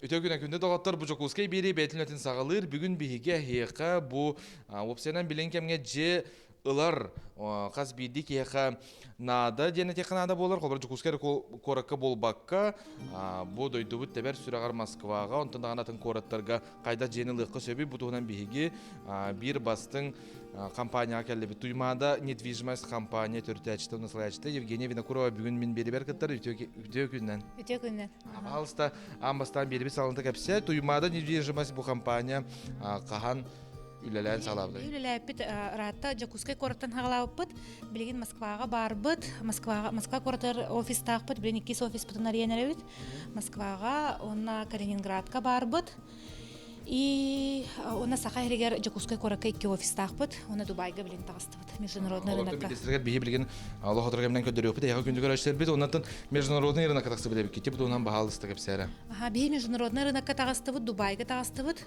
Үтүө күнэ күндү доҕоттор, бу Дьокуускай биэрии бэйэтин үлэтин саҕалыыр. Бүгүн биһиги эһиэхэ бу уопсайынан билин кэмҥэ дьиэ ылар хас биирдии киһиэхэ наада диэн этиэххэ наада буолар. Холобур, Дьокуускай эрэ куоракка буолбакка, бу дойдубут тэбэр сүрэҕэр Москваҕа, онтон даҕаны атын куораттарга хайдах дьиэни ылыахха сөбүй? Бу туһунан биһиги биир бастыҥ компанияҕа кэллибит. Туймаада недвижимость компания төрүтээччитэ уонна салайааччыта Евгения Винокурова бүгүн мин биэрибэр кыттар. Үтүө күнүнэн. Үтүө күнүнэн. Пожалуйста, аан бастаан биэрбит салалта кэпсээ. Туймаада недвижимость бу компания хаһан үлэлээн саҕалаабытай? Үлэлээппит ыраатта Дьокуускай куораттан саҕалаабыппыт. Билигин Москваҕа баарбыт. Москваҕа Москва куоратыгар офистаахпыт. Билигин иккис офиспытын арыйан эрэбит. Москваҕа уонна Калининградка баарбыт. И уонна Саха сиригэр Дьокуускай куоракка икки офистаахпыт. Уонна Дубайга билин таҕыстыбыт. Международный рынокка. Биһи билигин олох отор кэминэн көрдөрүөхпүт. Эһиэхэ күндү көрөөччүлэрбит. Оннан международный рынокка тахсыбыт эбиккит. Бу туһунан баһаалыста кэпсээрэ. Аха, биһи международный рынокка таҕыстыбыт, Дубайга таҕыстыбыт.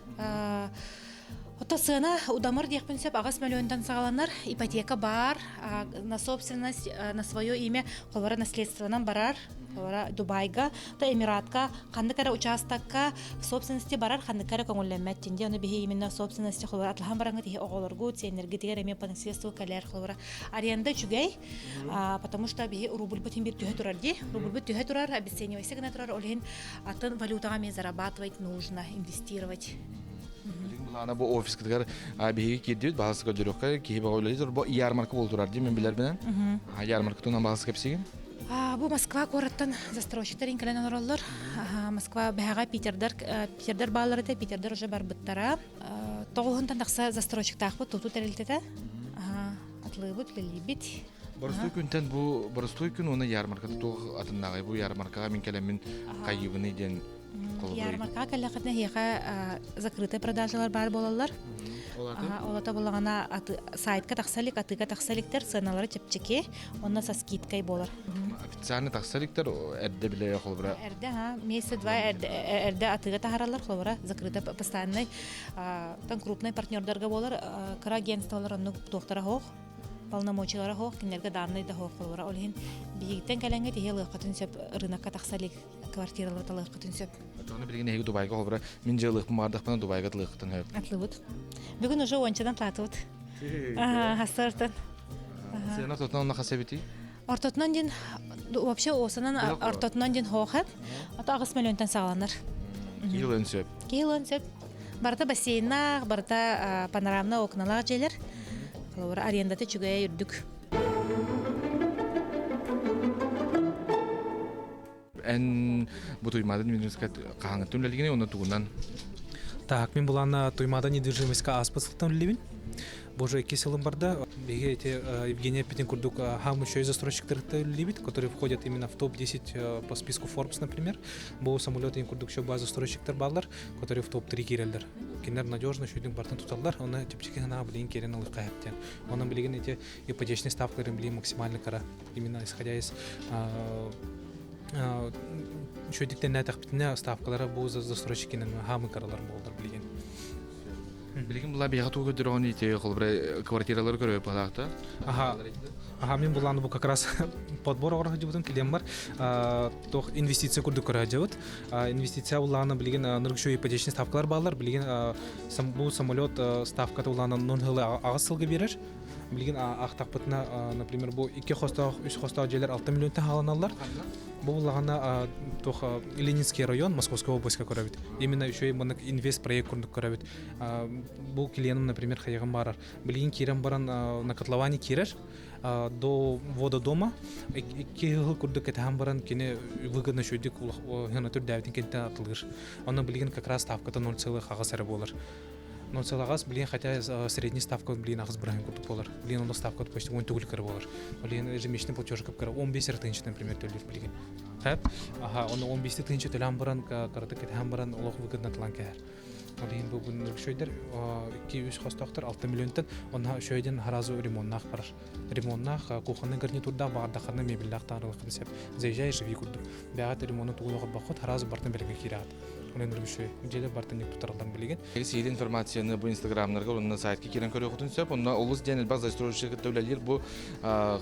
Ото сыана удамыр диэхпин сөп аҕыс мөлүйүөнтэн саҕаланар. Ипотека баар, на собственность, на свое имя холобура наследствонан барар, холобура Дубайга, то Эмиратка ханнык эрэ учаастакка собственности барар, ханнык эрэ көҥүллэммэт дии. Ону биһи именно собственности холобура атлаһан бараҥҥыт иһи оҕолоргут, сиэннэргитигэр эмиэ по наследству кэлэр холобура аренда үчүгэй, потому что биһи рубльбут иһин биир түһэ турар дии. Рубльбут түһэ турар, обесценивайся гына турар, ол иһин атын валютаҕа эмиэ зарабатывать нужно, инвестировать. Билигин былаана бу офискытыгар биһиги киирдибит, баһылык көрдөрүөххэ, киһи бөҕө үлэлии бу ярмарка буол турар дии, мин билэрбинэн. Ярмарка туһунан баһылык кэпсиигин. Бу Москва куораттан застройщиктар кэлэн олороллор. Москва бэһэҕэ Питердар Питердар бааллар этэ, Питердар уже барбыттара. Тоҕуһунтан тахса застройщиктаахпыт тутуу тэрилтэтэ. Атлыыбыт, үлэлиибит. Боростуой күнтэн бу боростуой күн уонна ярмарката туох атыннааҕый? Бу ярмаркаҕа мин кэлэммин хайыыбыный диэн Ярмаркаҕа кэллэххитинэ эһиэхэ закрытый продажалар баар буолаллар. Олата булаҕына сайтка тахса илик, атыыга тахса иликтэр, сыаналара чэпчэки, онно со скидкой буолар. Официально тахса иликтэр, эрдэ билэ холобура. Эрдэ, ха, месяца два эрдэ атыыга таһараллар, холобура, закрыто постоянный там крупный партнердарга буолар, кыра агентстволар оннук туохтара суох. Полномочиялара суох, кинилэргэ даннай да суох холобура. Ол иһин биһигиттэн кэлэҥҥит иһи ылыаххытын сөп, рынокка тахса илик квартиралары талыаххытын сөп. Оччоҕуна билигин эһиги Дубайга холобура мин дьыалыахпын баҕардахпына Дубайга талыаххытын сөп. Атлыбыт. Бүгүн уже уончадан таатыбыт. Хастартан. Сыана ортотунан онно хас эбитий? Ортотунан дин вообще осанан ортотунан дин хоохат. Ото аҕыс миллионтан саҕаланар. Киһи сөп. Киһи сөп. Барыта бассейннаах, барыта панорамный окналаах дьиэлэр. Холобура арендата үчүгэй үрдүк. Эн бу Туймаада недвижимостька хаһааҥҥыттан үлэлигиний уонна тугунан? Так, мин булаана Туймаада недвижимостька ааспыт сылтан үлэлиибин. Бу уже икки сылым барда. Биһиги эти Евгения эппитин курдук хам еще и застройщиктарыттан үлэлиибит, которые входят именно в топ-10 по списку Forbes, например. Бу самолет курдук еще база застройщиктар бааллар, которые в топ-3 киирэллэр. Кинилэр надежно үчүгүйдүк бартын туталлар, оны чэпчэки санаа билигин киирэн ылыахха хэптиэн. Онон билигин эти ипотечные ставкаларын билигин максимально кыра. Именно исходя из үчүгэйдик ставкалара бу застройщикинен хаамы каралар буолдар билигин. Билигин була биһиэхэ тугу көрдөрөҕүн ити холобура квартиралары көрөбүт быһалаахта. Аха. Аха мин булааны бу как раз подбор оҕор сылдьыбытым клиент бар. Туох инвестиция курдук көрө сылдьабыт. Инвестиция булааны билигин ныргы ипотечный ставкалар бааллар. Билигин бу самолет ставката булааны нун хылы аҕыс сылга биэрэр. Билигин аахтахпытына, например, бу икки хостоох, үс хостоох дьиэлэр 6 миллионтан хааланаллар. Бу буллаҕына туох Ленинский район, Московская областька көрөбүт. Именно еще и маннык инвест проект курдук көрөбүт. Бу клиентым, например, хайыгым барар. Билигин киирэн баран на котловане киирэр до вода дома икки сыл курдук кэтэһэн баран кини выгодно үчүгүйдүк түрдээбитин кэнниттэн атылыыр. Онно билигин как раз ставката 0,8 эрэ буолар. Но целаҕас билин хотя средний ставка билин аҕыс бырыһыан курдук буолар. Билин онно ставка почти он төгүл кыра буолар. Билин ежемесячный платеж кып кыра 15 тысяча, например, төлүүр билигин. Хэп, аха, оны 15 тысяча төлөөн баран, кыратык кэтэһэн баран олох выгодно тылан кэһэр. Ол иһин бу бүн 2-3 хостоохтор 6 миллионтан онно шөйден харазу ремоннаах барар. Ремоннаах кухонный гарнитурдаах баҕардаххына мебеллаах таарылаххын сөп. Заезжай живи курдук. Бэҕэт ремонну тугун оҕорбоххут харазу бартын бэлэҥҥэ киирэҕит. Онон үчүгэй. Дьиэлэр бартан туттараллар билигин. Сиһилии информацияны бу инстаграмнарга уонна сайтка киирэн көрүөххүтүн сөп. Онно олус диэн элбэх застройщик кытта үлэлиир бу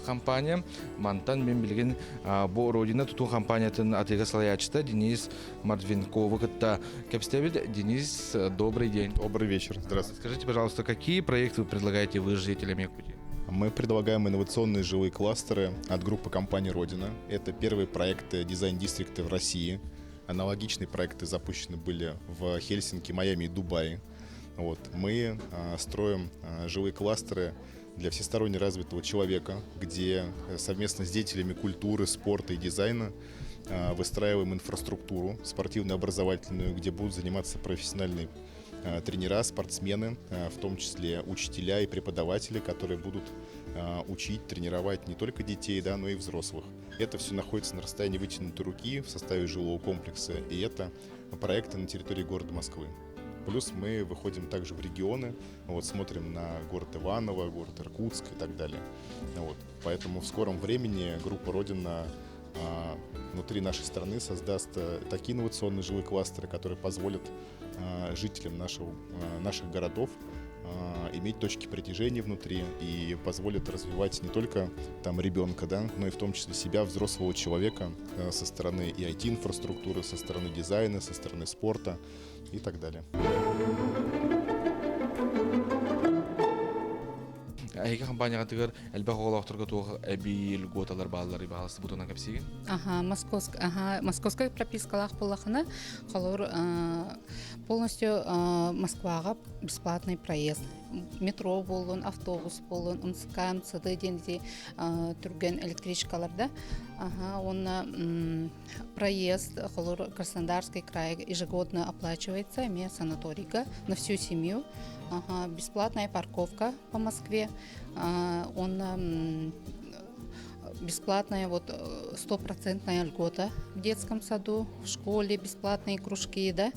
компания. Мантан мин билигин бу Родина тутуу компаниятын атыыга салайааччыта Денис Мордвинковы кытта кэпсэтэбит. Денис, добрый день. Добрый вечер. Здравствуйте. Скажите, пожалуйста, какие проекты вы предлагаете вы жителям Якутии? Мы предлагаем инновационные жилые кластеры от группы компании «Родина». Это первые проекты дизайн-дистрикта в России. Аналогичные проекты запущены были в Хельсинки, Майами и Дубае. Вот. Мы строим жилые кластеры для всесторонне развитого человека, где совместно с деятелями культуры, спорта и дизайна выстраиваем инфраструктуру спортивно-образовательную, где будут заниматься профессиональные тренера, спортсмены, в том числе учителя и преподаватели, которые будут учить, тренировать не только детей, да, но и взрослых. Это все находится на расстоянии вытянутой руки в составе жилого комплекса, и это проекты на территории города Москвы. Плюс мы выходим также в регионы, вот, смотрим на город Иваново, город Иркутск и так далее. Вот. Поэтому в скором времени группа «Родина» внутри нашей страны создаст такие инновационные жилые кластеры, которые позволят жителям наших городов иметь точки притяжения внутри и позволят развивать не только там ребенка, да, но и в том числе себя, взрослого человека со стороны и IT-инфраструктуры, со стороны дизайна, со стороны спорта и так далее. Эһиги компанияҕытыгар элбэх оҕолоохторго туох эбии льготалар бааллар бааласы бутунан кэпсиигин? Ага, московск, ага, московскай пропискалаах буоллахына, холобур полностью Москваҕа бесплатный проезд. Метро буоллун, автобус буоллун, МЦК, МЦД диэн ити түргэн электричкаларда. Ага, уонна проезд холобур Краснодарский край ежегодно оплачивается, эмиэ санаторийга на всю семью. Ага, бесплатная парковка по Москве. Он бесплатная вот стопроцентная льгота в детском саду, в школе бесплатные кружки, да,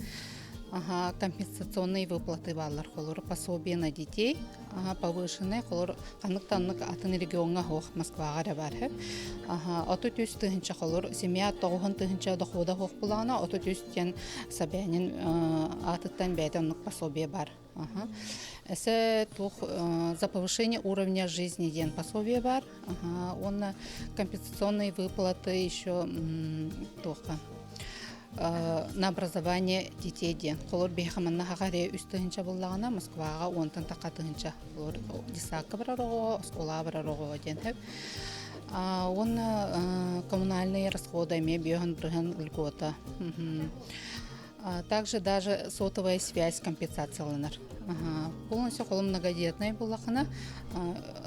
ага, компенсационные выплаты бааллар холобур пособие на детей, ага, повышенные холобур ханнык таннык атын региоҥҥа суох Москваҕа эрэ баар ага, 33 тыһыынча холобур семья 90 тыһыынча дохода суох буоллаҕына 33 диэн Собянин аатыттан бэйэтэ оннук пособие баар. Ага. Эсэ туох за повышение уровня жизни диэн пособие бар. Ага. Уонна компенсационные выплаты еще туохха на образование детей диэн. Холобур биһиэхэ манна хаҕаре 3 тыһыынча буоллаҕына Москваҕа 10-тан таха тыһыынча. Холобур детсадка барар оҕо, оскуолаҕа барар оҕо диэн сөп. Уонна коммунальные расходы эмиэ 50% льгота. Также даже сотовая связь компенсацияланар. Ага. Полностью холобур многодетная буоллахына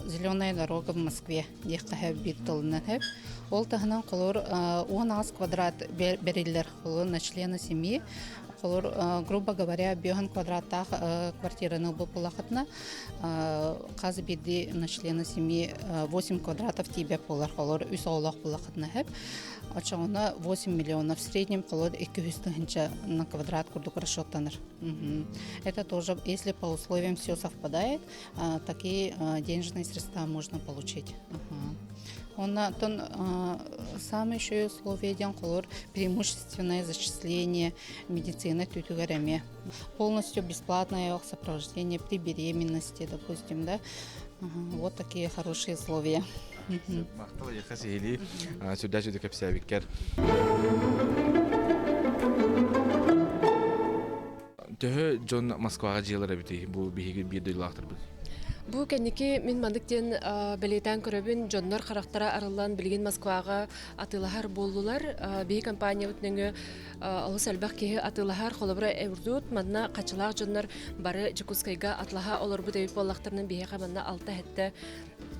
зеленая дорога в Москве диэххэ биир тылынан сөп. Ол таһынан холобур 18 квадрат бэриллэр холобур на члена семьи. Холобур, грубо говоря, 5 квадраттаах квартираны буоллахытына хас биирдии на члена семьи 8 квадратов тиийбэт буолар холобур үс оҕолоох буоллахытына сөп. Оччоҕуна 8 миллионов в среднем холобур 200 тыһыынча на квадрат курдук расчеттанар. Это тоже, если по условиям все совпадает, такие денежные средства можно получить. Онтон самое еще условие диэн холобур преимущественное зачисление медицина өттүгэр эмиэ. Полностью бесплатное сопровождение при беременности, допустим, да. Вот такие хорошие условия. Махтал эйиэхэ сиһилии сүрдээх үчүгэйдик кэпсээбиккэр. Төһө дьон Москваҕа дьиэ ылар эбитий бу биһиги биир дойдулаахтарбыт? Бу кэнники мин маннык диэн бэлиэтээн көрөбүн, дьоннор харахтара арыллан билигин Москваҕа атыылаһар буоллулар. Биһи компаниябыт нөҥүө олус элбэх киһи атыылаһар. Холобура урут манна хачылаах дьоннор бары Дьокуускайга атылаһа олорбут эбит буоллахтарына биһиэхэ манна алта сэттэ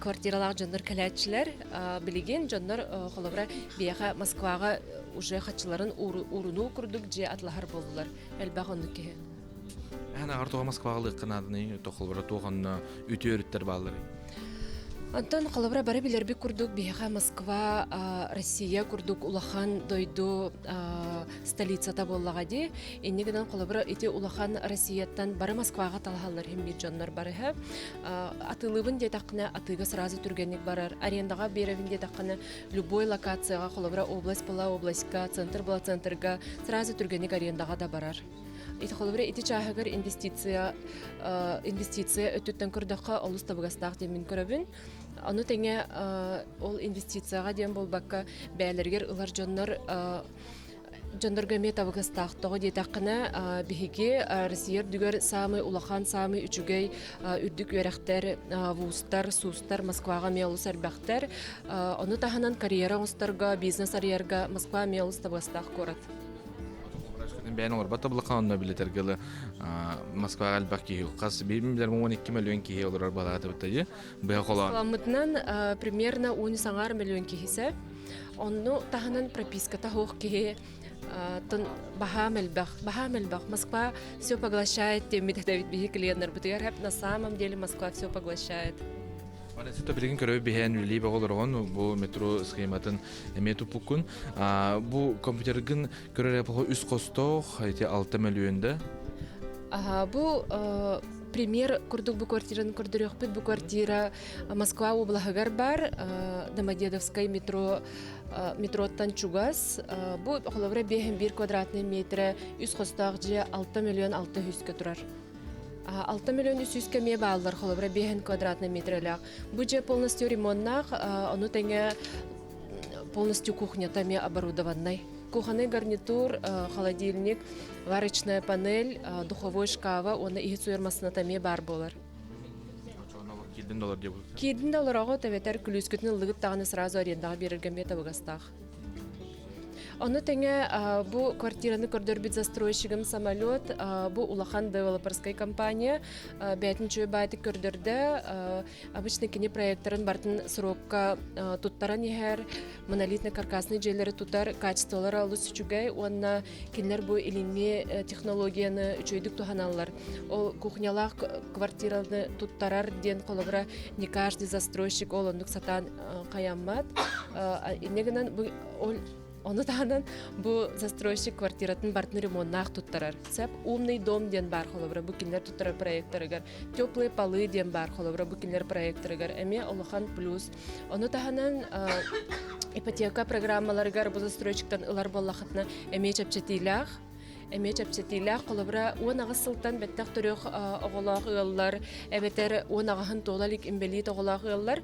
квартиралаах дьоннор кэлээччилэр. Билигин дьоннор холобура биһиэхэ Москваҕа уже хаччыларын уурунуу курдук дьиэ атылаһар буоллулар. Элбэх оннук киһи. Эн аҕар тоҕо Москваҕа ылыахха нааданы тохолбара туох онно үтүө өрүттэр баалларый? Онтон холобура бары билэрбит курдук биһиэхэ Москва Россия курдук улахан дойду столицата буоллаҕа дии. Инньэ гынан холобура ити улахан Россияттан бары Москваҕа талаһаллар иһин биир дьоннор барыһа. Атыылыыбын диэтэххинэ атыыга сразу түргэнник барар. Арендаҕа биэрэбин диэтэххинэ любой локацияҕа холобура область была областька, центр была центрга сразу түргэнник арендаҕа да барар. Ити холобура ити чааһыгар инвестиция инвестиция өттүттэн көрдөххө олус табыгастаах диэн мин көрөбүн. Ону тэҥэ ол инвестицияҕа диэн буолбакка бэйэлэригэр ылар дьоннор дьоннорго эмиэ табыгастаах. Тоҕо диэтэххинэ, биһиги Россия үрдүгэр саамай улахан, саамай үчүгэй үрдүк үөрэхтэр, вузтар, СУСтар Москваҕа эмиэ олус элбэхтэр. Ону таһынан карьера оҥосторго, бизнес арыйарга Москва эмиэ олус табыгастаах куорат. Бэйэн олорбот таблахан онно билетергылы Москваҕа элбэх киһи хас билэр 12 миллион киһи олорор балаатыбыттайы быһа холоон. Москваммытынан примерно 10 саҥар миллион киһисэ. Онну таһынан прописката суох киһи баһаам элбэх, баһаам элбэх. Москва все поглощает диэммит этэбит биһи клиеннарбытыгар на самом деле Москва все поглощает. Ванесса билигин көрөбүт биһээн үлэлии бөҕө олороҕун бу метро схематын эмиэ туппуккун. Бу компьютергын көрөр эпоха үс хостоох, ити 6 мөлүйүөн Аха, бу пример курдук бу квартираны көрдөрүөхпүт. Бу квартира Москва облаһыгар бар, Домодедовскай метро метроттан чугас. Бу холобура 5 квадратный метрэ үс хостоох дьиэ 6 миллион 600 турар. 6 миллион 300 эмиэ бааллар, холобура 5 квадратный метрэлээх. Бу дьиэ полностью ремоннаах, ону тэҥэ полностью кухнята эмиэ оборудованнай. Кухонный гарнитур, холодильник, варочная панель, духовой шкафа уонна иһит суйар массыыната эмиэ баар буолар. Киирдин да олор диэбит. Киирдин да олороҕу тэбэтэр күлүүскүтүн ыллыгыт даҕаны сразу арендаҕа биэрэргэ эмиэ табыгастаах. Ону тэҥэ бу квартираны көрдөрбүт застройщигым самолет бу улахан девелоперскай компания бэйэтин үчүгэй баайтык көрдөрдө. Обычно кини проекторын бартын срокка туттаран иһэр, монолитный каркасный дьиэлэри тутар, качестволара олус үчүгэй уонна кинилэр бу илиҥҥи технологияны үчүгэйдик туһаналлар. Ол кухнялаах квартираны туттарар диэн холобура не каждый застройщик ол оннук сатаан хайаммат. Инньэ гынан бу ол Ону таһынан бу застройщик квартиратын бартын ремоннаах туттарар. Сөп умный дом диэн баар холобура бу кинилэр туттарар проекторыгар, теплые полы диэн баар холобура бу кинилэр проекторыгар эмиэ улахан плюс. Ону таһынан ипотека программаларыгар бу застройщиктан ылар буоллахытына эмиэ чэпчэтиилээх. Эмиэ чэпчэтиилээх холобура 18 сылтан бэттэх төрүөх оҕолоох ыаллар эбэтэр 18-ын туола илик инбэлиит оҕолоох ыаллар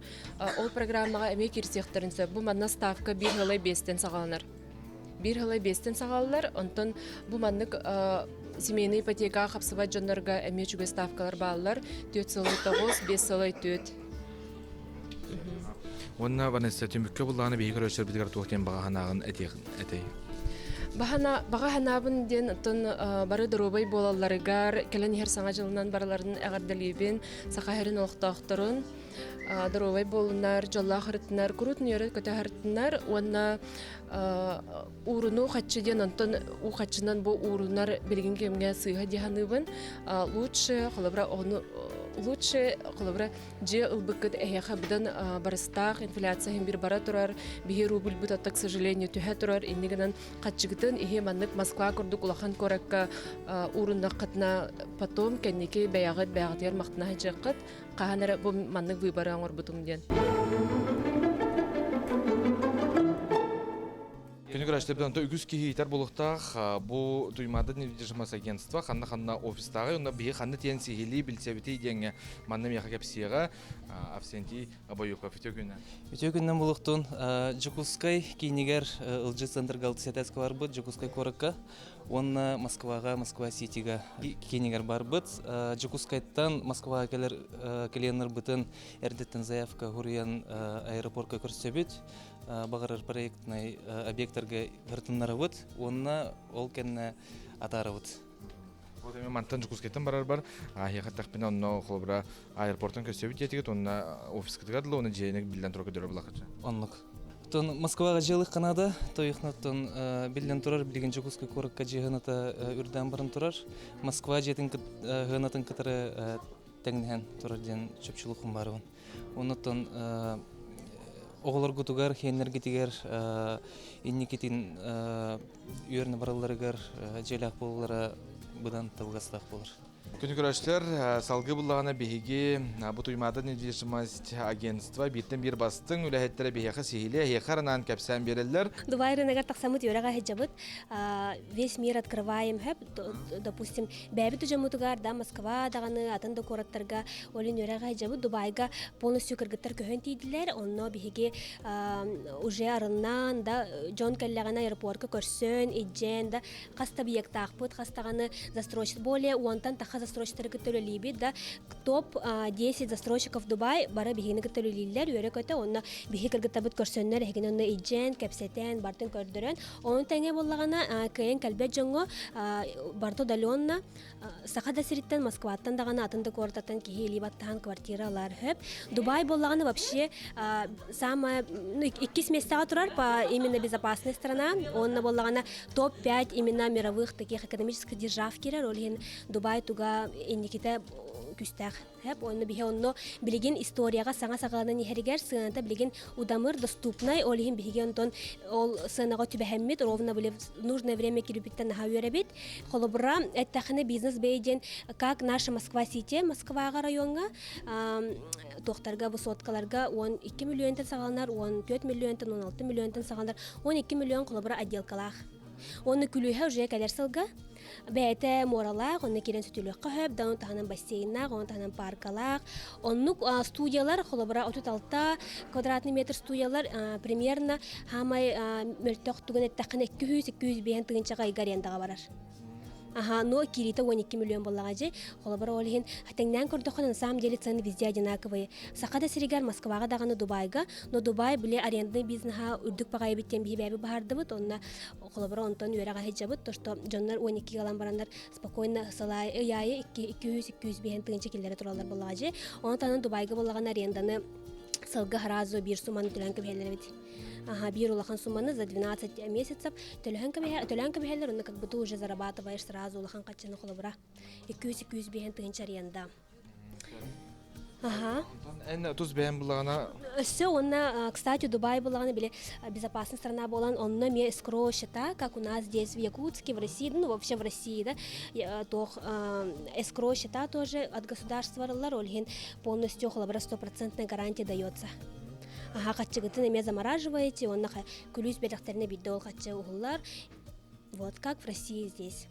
Ол программаҕа эмиэ киирсиэхтэрин сөп. Бу манна ставка биир сылай биэстэн саҕаланар. Биир сылай биэстэн саҕалалар, онтон бу маннык семейный ипотекаҕа хапсыбат дьоннорго эмиэ үчүгэй ставкалар бааллар. Түөрт сылай тоҕус, биэс сылай түөрт. Уонна Ванесса түмүккэ буллаҕына биһиги көрөөччүлэрбитигэр туох диэн баҕа санааҕын этэй? Баҕа санаабын диэн оттон бары доруобай буолалларыгар кэлэн иһэр саҥа дьылынан барыларын эҕэрдэлиибин, Саха сирин олохтоохторун доруобай буолунар, дьоллоох ырытынар, куруутун үөрэ көтө ырытынар уонна ууруну хаччы диэн онтон уу хаччынан бу уурунар билигин кэмҥэ сыыһа дии саныыбын. Лучше холобура ону лучше холобура дьиэ ылбыккыт эһиэхэ быдан барыстаах инфляция иһин бир бара турар биһи рубльбут атта к сожалению түһэ турар инни гынан хаччыгытын иһи маннык Москва курдук улахан куоракка ууруннаххытына потом кэнники бэйэҕит бэйэҕитигэр махтана сылдьыаххыт хаһан эрэ бу маннык выборы оҥорбутум диэн. Күнү көрөчтөрбүт онто үгүс киһи иитэр буолуохтаах бу Туймаада недвижимость агентство ханна-ханна офистааҕый онно биһи ханна тиэн сиһилии билсэбитий диэҥҥэ манна миэхэ кэпсиэҕэ Авсентий Обоюков үтүө күннэн. Үтүө күннэн булуохтун. Дьокуускай киинигэр Ылдьыт центрга алтыс барбыт Дьокуускай куоракка Уонна Москваҕа, Москва-Ситига киинигэр барбыт. Дьокуускайтан Москваҕа кэлэр клиеннарбытын эрдэттэн заявка хуруйан аэропорка көрсөбүт. Баҕарар проектнай объектарга ырытыннарабыт уонна ол кэннэ атаарабыт. Вот эми мантан Дьокуускайтан барарбар аһиэхэ онно холобура аэропортан көрсөбүт диэтигит уонна офискытыгар дылы уонна дьиэни биллэн турар көрдөрөр булахача. Оннук. Оттон Москваҕа дьыалых Канада, тойухнаттан биллэн турар, билигин Дьокуускай куоракка дьиэ сыаната үрдээн баран турар. Москва дьиэтин сыанатын кытары тэҥнэһэн турар диэн чопчулуохум баарыбын. Оннуттан оҕолоргутугар, хиэннэргитигэр инникитин үөрэнэ баралларыгар дьиэлээх буолаллара быдан табыгастаах буолар. Күнү көрөөччүлэр, салгыы буллаҕына биһиги бу Туймаада недвижимость агентство бииртэн биир бастыҥ үлэһиттэрэ биһиэхэ сиһилии эһиэхэ анаан кэпсээн биэрэллэр. Дубай рыногар тахсаммыт үөрэх аһыдьабыт. Весь мир открываем, допустим, бэйэбит дьоммутугар, да, Москва даҕаны, атын да куораттарга олин үөрэх аһыдьабыт. Дубайга полностью кыргыттар көһөн тиийдилэр. Онно биһиги уже арыннаан, да, дьон кэллэҕинэ аэропортка көрсөн, иджэн, да, хас да объектаахпыт, хас даҕаны застройщик, более уонтан тахха застройщиктары кытта үлэлиибит да, топ 10 застройщиков Дубай бары биһигини кытта үлэлииллэр, үөрэ-көтө, онно биһи кыргыттарбыт көрсөннөр, эһигини онно иджэн, кэпсэтэн, бартын көрдөрөн, ону тэҥэ буоллаҕына, кыайан кэлбэт дьоҥҥо барыта удаленно Саха да сириттэн, Москваттан даҕаны, атын да куораттан киһи илии баттаһан квартира ылар сөп. Дубай буоллаҕына вообще самая, ну, иккис миэстэҕэ турар по именно безопасная страна. Онно буоллаҕына топ-5 именно мировых таких экономических держав кирэр. Ол иһин Дубай туга инникитэ күүстээх. Хэп, онно биһи онно билигин историяҕа саҥа саҕаланан иһэригэр сыаната билигин удамыр, доступнай, ол иһин биһиги онтон ол сыанаҕа түбэһэммит, ровно были в нужное время кирбиттэн наһаа үөрэбит. Холобура, эттэххинэ бизнес бэй диэн как наша Москва-Сити, Москваҕа райоҥҥа туохтарга, высоткаларга 12 миллионтан саҕаланар, 14 миллионтан, 16 миллионтан саҕаланар, 12 миллион холобура отделкалаах. Уонна күлүүһэ уже кэлэр сылга бэйэтэ муоралаах, онно киирэн сөтүлүөххэ сөп, да ону таһынан бассейннаах, ону таһынан паркалаах. Оннук студиялар, холобура, 36 квадратный метр студиялар примерно хаамай мөлтөх тугун эттэххинэ 200-205 тыһыынчаҕа ыйга арендаҕа барар. Аха, но киириитэ 12 миллион буоллаҕа дьи. Холобура, ол иһин тэҥнээн көрдөххө, на самом деле цены везде одинаковые. Саха да сиригэр, Москваҕа даҕаны, Дубайга, но Дубай били арендный бизнеһа үрдүк баҕайы эбит диэн биһи бэйэбит баһардыбыт, онно холобура онтон үөрэх аһыйдьабыт, то что дьоннор 12 ылан бараннар спокойно сылай ый аайы 200-205 тыһыынча киллэрэ тураллар буоллаҕа дьи. Ону таһынан Дубайга буоллаҕына аренданы сылга сразу биир сумманы төлөөн кэбиһэллэр эбит. Ага, биир улахан сумманы за 12 месяцев төлөөн кэбиһэллэр, онно как будто уже зарабатываешь сразу улахан хаччыны холобура. 200-205 тыһыынча аренда. Ага. Эн тус бэйэм булаҕына Өссө уонна, кстати, Дубай булаҕына били безопасная страна буолан, онно эмиэ эскроу счета, как у нас здесь в Якутске, в России, ну вообще в России, да, туох эскроу счета тоже от государства бараллар, ол иһин полностью холобура стопроцентная гарантия дается. Аха, хаччыгытын эмиэ замораживаете, онно күлүүс бэлэхтэринэ биирдэ ол хаччы уһуллар. Вот как в России здесь.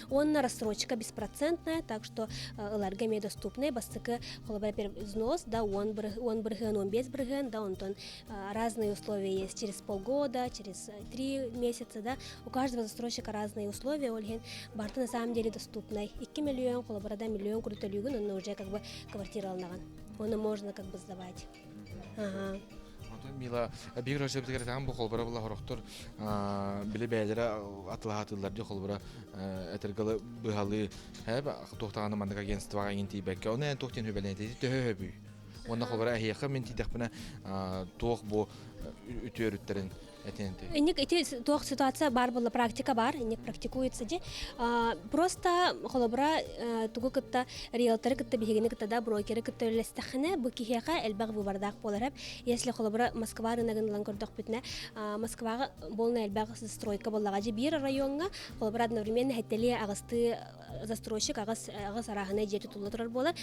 Уонна рассрочка беспроцентная, так что ыларга эмиэ доступный. Бастакы холобура взнос, да, он бырыһыан, 15 бырыһыан, да, онтон разные условия есть через полгода, через 3 месяца, да, у каждого застройщика разные условия, ол иһин барыта на самом деле доступный. 2 миллион, холобура, да, миллион курдук онно уже как бы квартира алынаган. Оны можно как бы сдавать. Ага. Мила биир өсөбүтүгэр таһан бу холбора була хорохтор били бээлere атылаһатыллар ди холбора этергалы быһалы хэб туохтаҕаны маннык агентствоҕа иҥин тиийбэккэ оны эн туох диэн хүбэлэнити төһө хөбүй уонна холбора эһиэхэ мин тиийдэхпинэ туох бу үтүөрүттэрин этинти. Инник ити туох ситуация бар була, практика бар, инник практикуется ди. Просто холобура тугу кытта риэлторы кытта биһигини кытта да брокеры кытта үлэлэстэххинэ бу киһиэхэ элбэх выбордаах буолар. Если холобура Москва рыногын ылан көрдөхпүтүнэ, Москваҕа буолна элбэх застройка буоллаҕа дьи биир райоҥҥа холобура одновременно хэттэлиэ аҕыстыы застройщик аҕыс аҕыс арааһынай дьиэ тутулла турар буолар.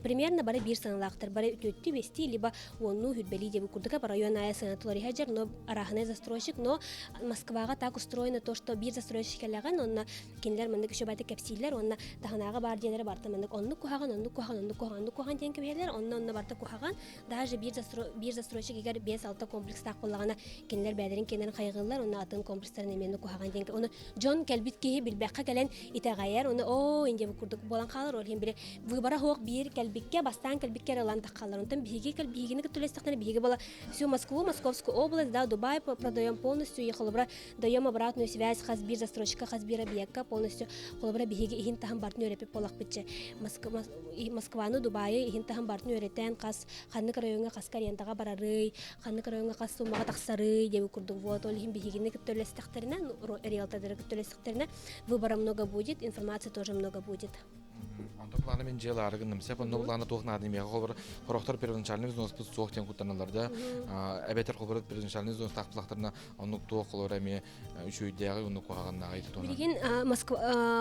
Примерно бары биир сыаналаахтар, бары үтүөттүү бэстии либо уоннуу хүрбэлии диэбит курдук район аайы сыана тулар но арааһынай застройщик, но Москваҕа так устроено то, что биир застройщик кэлэҕин, онно кинилэр маннык үчүгэй кэпсииллэр, онно таһынааҕы баар дьиэлэри барта маннык оннук куһаҕан, оннук куһаҕан, оннук куһаҕан, оннук куһаҕан диэн кэбиһэллэр, онно онно барта куһаҕан, даже биир застройщик егер 5-6 комплекстаах буоллаҕына, кинилэр бэйэлэрин кэннин хайҕыыллар, онно атын комплекстарын эмиэ куһаҕан диэн, оны дьон кэлбит киһи билбэххэ кэлэн итэҕэйэр, оны оо индия бу курдук буолан хаалар, ол иһин бири выбора суох биир кэлбиккэ, бастаан кэлбиккэ эрэ ылан таххаллар, онтон биһиги кэл биһигини кытта биһиги була всю Москву, Московскую область, да, Дубай продаем полностью, и холобура даем обратную связь хас биир застройщика, хас биир объекка полностью холобура биһиги иһин таһын бартын үөрэппит буоллахпытчы Москваны, Дубайы иһин таһын бартын үөрэтэн хас ханнык райоҥҥа хас арендаҕа барарый, ханнык райоҥҥа хас суммаҕа тахсарый диэбит курдук. Вот ол иһин биһигини кытта үлэлэстэхтэринэ, риэлтордары кытта үлэлэстэхтэринэ выбора много будет, информации тоже много будет. Онтон планы мен дьиэ ылаары гынным. Сеп онно планы туох наада миэхэ холбор хорохтор первоначальный взноспут суох диэн куттаналлар да эбэтэр холбор первоначальный взнос таахпылахтарына оннук туох холор эмиэ үчүгэйдээҕи оннук куһаҕаннааҕы ити туһунан. Билигин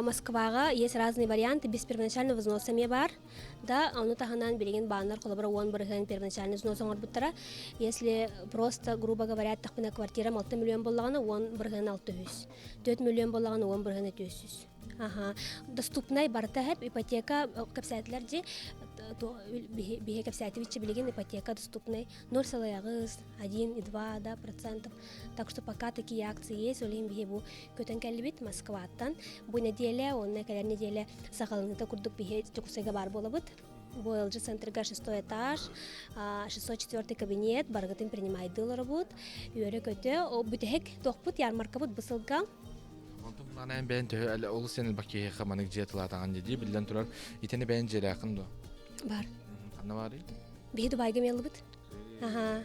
Москваҕа есть разные варианты без первоначального взноса эмиэ баар. Да, ону таһынан билигин бааннар холобура 10% первоначальный взнос оҥорбуттара. Если просто, грубо говоря, аттахпына квартирам 6 миллион буоллаҕына 10% 600. 4 миллион буоллаҕына 10% 400. Аха. Доступнай барыта хэп ипотека кэпсээтилэр дьи биһи кэпсээтибитчи билигин ипотека доступный 0,8, 1,2 да, процентов. Так что пока такие акции есть, ол иһин биһи бу көтөн кэллибит Москваттан. Бу неделя, уонна кэлэр неделя саҕаланыыта курдук биһи Дьокуускайга баар буолабыт. Бу ЛЖ центрга шестой этаж, 604 кабинет, барыгытын принимайды олоробут. Үөрэ-көтө, бүтэһик туохпут ярмаркабыт бу сылга. Онтон маны бэйэн төһө олус сен элбэх киһиэхэ манык дьиэ тылаатаҕын дии биллэн турар итини бэйэн дьиэлээххин дуо? Бар. Ханна баарый? Биһи Дубайга меллыбыт. Аха.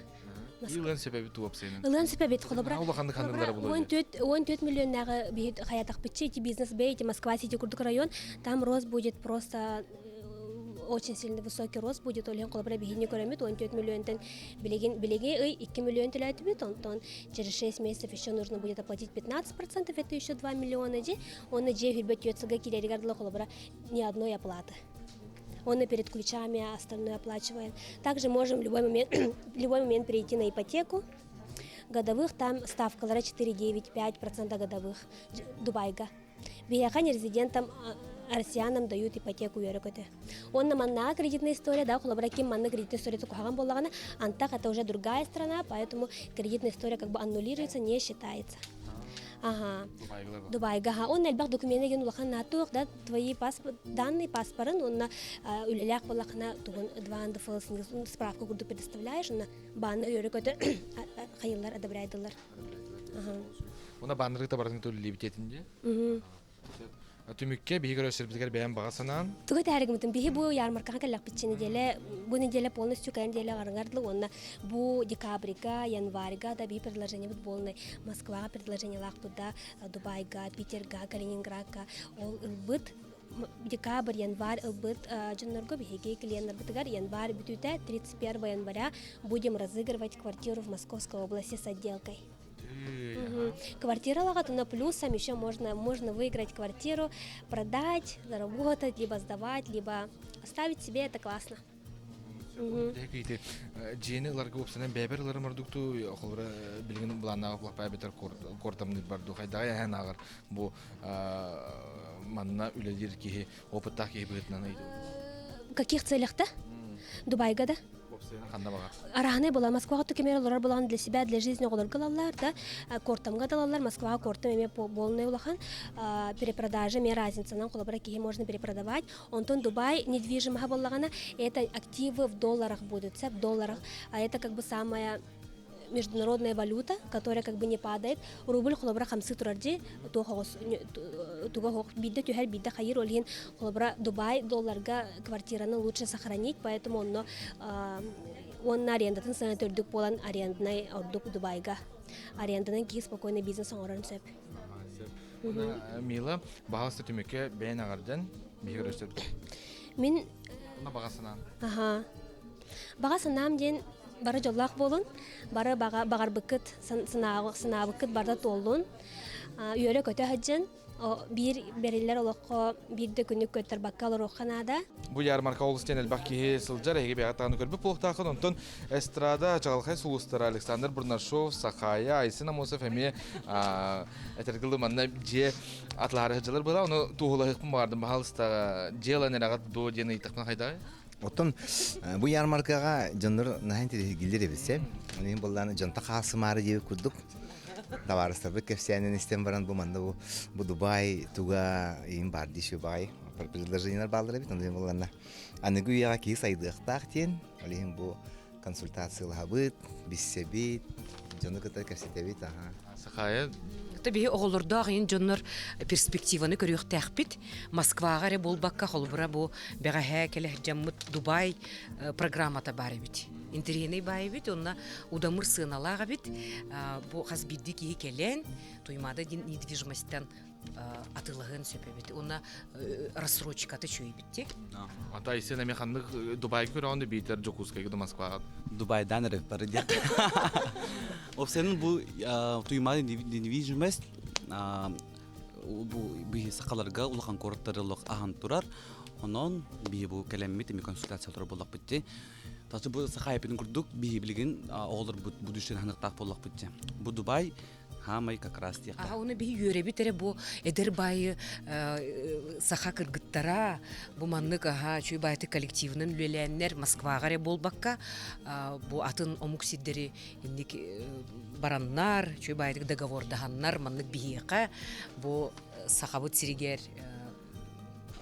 Ылыан сөбөбүт уопсайынан. Ылыан сөбөбүт холобура. Улаханнык ханнылара булуо. 14 миллионнааҕы биһи хаятахпытчы ити бизнес бэй ити Москва сити курдук район там рост будет просто очень сильно высокий рост будет ол иһин холобура биһини көрөмүт 14 миллионтан билигин билиги ый 2 миллион төлөөтүбүт онтон через 6 месяцев еще нужно будет оплатить 15%, это еще 2 миллиона дьи. Онно дьиэ хүрбэ түөрт сылга киирэригэр дылы холобура ни одной оплаты. Он перед ключами остальное оплачиваем. Также можем в любой момент, в любой момент перейти на ипотеку. Годовых там ставкалара 4,9-5% годовых Дубайга. Биһиэхэ нерезидентам россиянам дают ипотеку үөрэ-көтө. Уонна маннаа кредитная история, да, холобура ким манна кредитная история куһаҕан буоллаҕына, антах это уже другая страна, поэтому кредитная история как бы аннулируется, не считается. Ага. Дубайга. Ага. Он элбэх документ деген улахан наатуох да твои паспорт, данные паспорын онна үлэлээх буоллахына тугун два ндфл справка курдук предоставляешь, онна баанна үөрэ-көтө хайыллар одобряйдылар. Уна бааннарыта барытын төллүүбүтэтин дии. Түмүккэ биһиги көрөсөрбүтүгэр бэйэм баҕа санаан. Тугу этээригимитин биһи бу ярмаркаҕа кэллэхпитчи неделя бу неделя полностью кэлэн неделя арыҥар дылы уонна бу декабрьга, январьга да биһи предложениебыт буолнай Москваҕа предложениелаахпыт да Дубайга, Питерга, Калининградка ол ылбыт декабрь, январь ылбыт дьоннорго биһиги клиеннарбытыгар январь бүтүүтэ 31 января будем разыгрывать квартиру в Московской области с отделкой. Квартиралаҕа на плюсом еще можно, можно выиграть квартиру, продать, заработать, либо сдавать, либо оставить себе, это классно. Дьиэни ыларга уопсанан бэйэбэр ыларым ордукту холобура билигин былааннаах лаппа эбэтэр куортамныыр барду хайдаҕай эһэн ааҕар бу манна үлэлиир киһи опыттаах киһи быһыытынан ыйытабын. Каких целях-то? Дубайга да? Араһынай була Москваҕа кэмээр олорор булан для себя, для жизни оҕолорго ылаллар да, кортамга да ылаллар. Москваҕа кортам эмиэ полный улахан перепродажа эмиэ разницанан холобура киһи можно перепродавать. Онтон Дубай недвижимоһа буоллаҕына, это активы в долларах будут, в долларах. А это как бы самая международная валюта, которая как бы не падает. Рубль холобура хамсыы турар дии, туга хоох биирдэ түһэр, биирдэ хайыр, ол иһин холобура Дубай долларга квартираны лучше сохранить, поэтому онно уонна арендатын сыана төрдүк буолан аренднай ордук Дубайга. Аренданан киһи спокойно бизнес оҥорон сөп. Мила, баҕаласта түмүккэ бэйэн аҕардын, биһиги көрөстөрбүт. Мин баҕа санаам. Аха. Баҕа санаам диэн бары дьоллоох буолун, бары баҕа баҕарбыккыт санаабыккыт барыта туоллун, үөрэ-көтө сылдьын, биир бэриллэр олоххо биир да күнү көттөрбакка олоруохха наада. Бу ярмарка олус диэн элбэх киһи сылдьар, эһиги бэйэҕит даҕаны көрбүт буолуохтааххын. Онтон эстрада чаҕылхай сулустара Александр Бурнашов, Сахая, Айсен Амосов эмиэ этэргилы манна дьиэ атлаары сылдьалар буолла. Ону туоһулаһыахпын баҕардым. Баһаалыста дьиэ ылан эрэҕит дуо диэн ыйыттахпына хайдаҕай? Оттон бу ярмаркаҕа дьоннор наһаа интэриэһиргииллэр эбит сэ. Ол буоллаана дьонто хаалсымаары диэбит курдук табаарыстарбыт кэпсээнин истэн баран бу манна бу, бу Дубай туга иин баар дии баҕай предложениелар бааллар эбит. Онон буоллаана аныгы үйэҕэ киһи сайдыахтаах диэн ол иһин бу консультациялаһабыт, билсэбит, дьону кытта кэпсэтэбит аха. Сахая. Отто биһи оҕолордоох иин дьоннор перспективаны көрүөхтээхпит. Москваҕа эрэ буолбакка, холобура бу бэҕэһээ кэлэ сылдьаммыт Дубай программата баар эбит. Интэриэһинэй баай эбит, онно удамыр сыаналаах эбит. Бу хас биирдии киһи кэлэн, Туймаада диэн недвижимостьтан атыылаһыан сөп эбит. Уонна рассрочката үчүгэй эбит. Ата Айсен эми ханнык Дубайга көрөҕүн биитэр Дьокуускайга да Москваҕа? Дубайдан эрэ бары диэх. Опсенин бу Туймаада недвижимость бу биһи сахаларга улахан куораттары олох аһан турар. Онон биһи бу кэлэммит эми консультациялар буоллахпыт дии. Тасы бу саха айпытын курдук биһи билигин оҕолорбут бу дүшен ханыктаах буоллахпыт дии. Бу Дубай хаамай как раз диэххэ. Аха, уну биһи үөрэбит эрэ бу эдэр баайы саха кыргыттара бу маннык аха чүй баайты коллективынан үлэлээннэр Москваҕа эрэ буолбакка бу атын омук сирдэри инник бараннар чүй баайдык договордаһаннар маннык биһиэхэ бу сахабыт сиригэр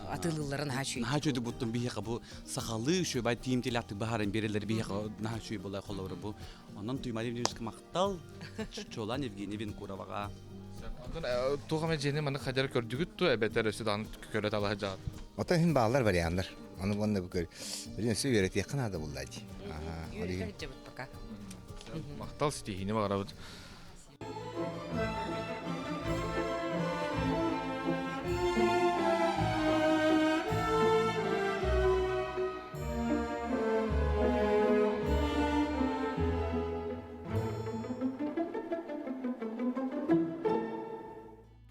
атыылыыллара наһаа үчүгэй. Наһаа үчүгэй буттун биһиэхэ бу сахалыы үчүгэй бай тиимтилээхтик баһарын биэрэллэр биһиэхэ наһаа үчүгэй буолай холобура бу. Онон Туймаада Евгеньевичка махтал, Чолан Евгений Винокуроваҕа. Онтон туох эмэ дьиэни маны хадьар көрдүгүт ту эбэтэр өссө даҕаны көрө талаһа дьаат. Оттон иһин бааллар варианнар. Аны уонна бу көр. Билин өссө үөрэтиэххэ наада булла дии. Үөрэтэ сылдьабыт пока. Махтал ситиһиини баҕарабыт.